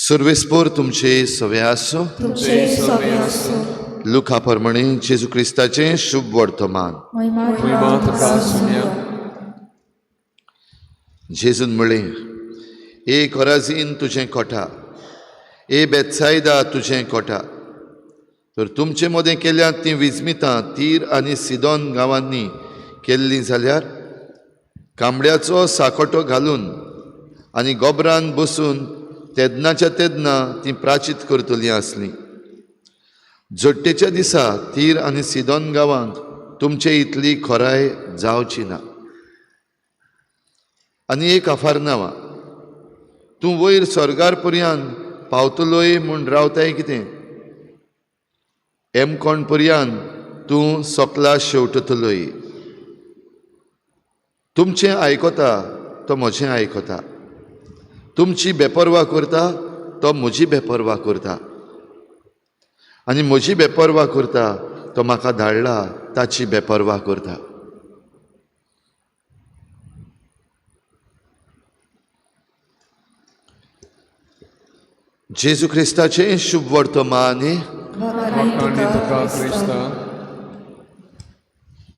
सर्वेस्पोर तुमचे सवे आसूं. तुमचे सवे आसूं. लुका प्रमाणे जेजू क्रिस्ताचें शुभ वर्तमान. महिमा महिमा तुका सुन्या. जेजून म्हळें, ए कोराझीन तुजें कोटा, ए बेत्सायदा तुजें कोटा, तर तुमचे मदें केल्यात तीं विजमितां तीर आनी सिदोन गांवांनी केल्लीं जाल्यार कांबड्याचो साकोटो घालून आनी गोबरान बसून तेदनाच्या तेदना तीं प्राचीत करतलीं आसलीं. जोडटेच्या दिसा तीर आनी सिदोन गांवांत तुमचे इतली खोराय जावची ना. आनी एक आफारनांवा, तूं वयर स्वर्गार पर्यान पावतलोय म्हूण रावताय कितें? एमकोण पर्यान तूं सोकला शेवटतलोय. तुमचें आयकता तो म्हजें आयकता, तुमची बेपर्वा करता तो म्हजी बेपर्वा करता, आनी म्हजी बेपर्वा करता तो म्हाका धाडला ताची बेपर्वा करता. जेजू क्रिस्ताचें शुभ वर्तमान. वाखाणी तुका क्रिस्ता.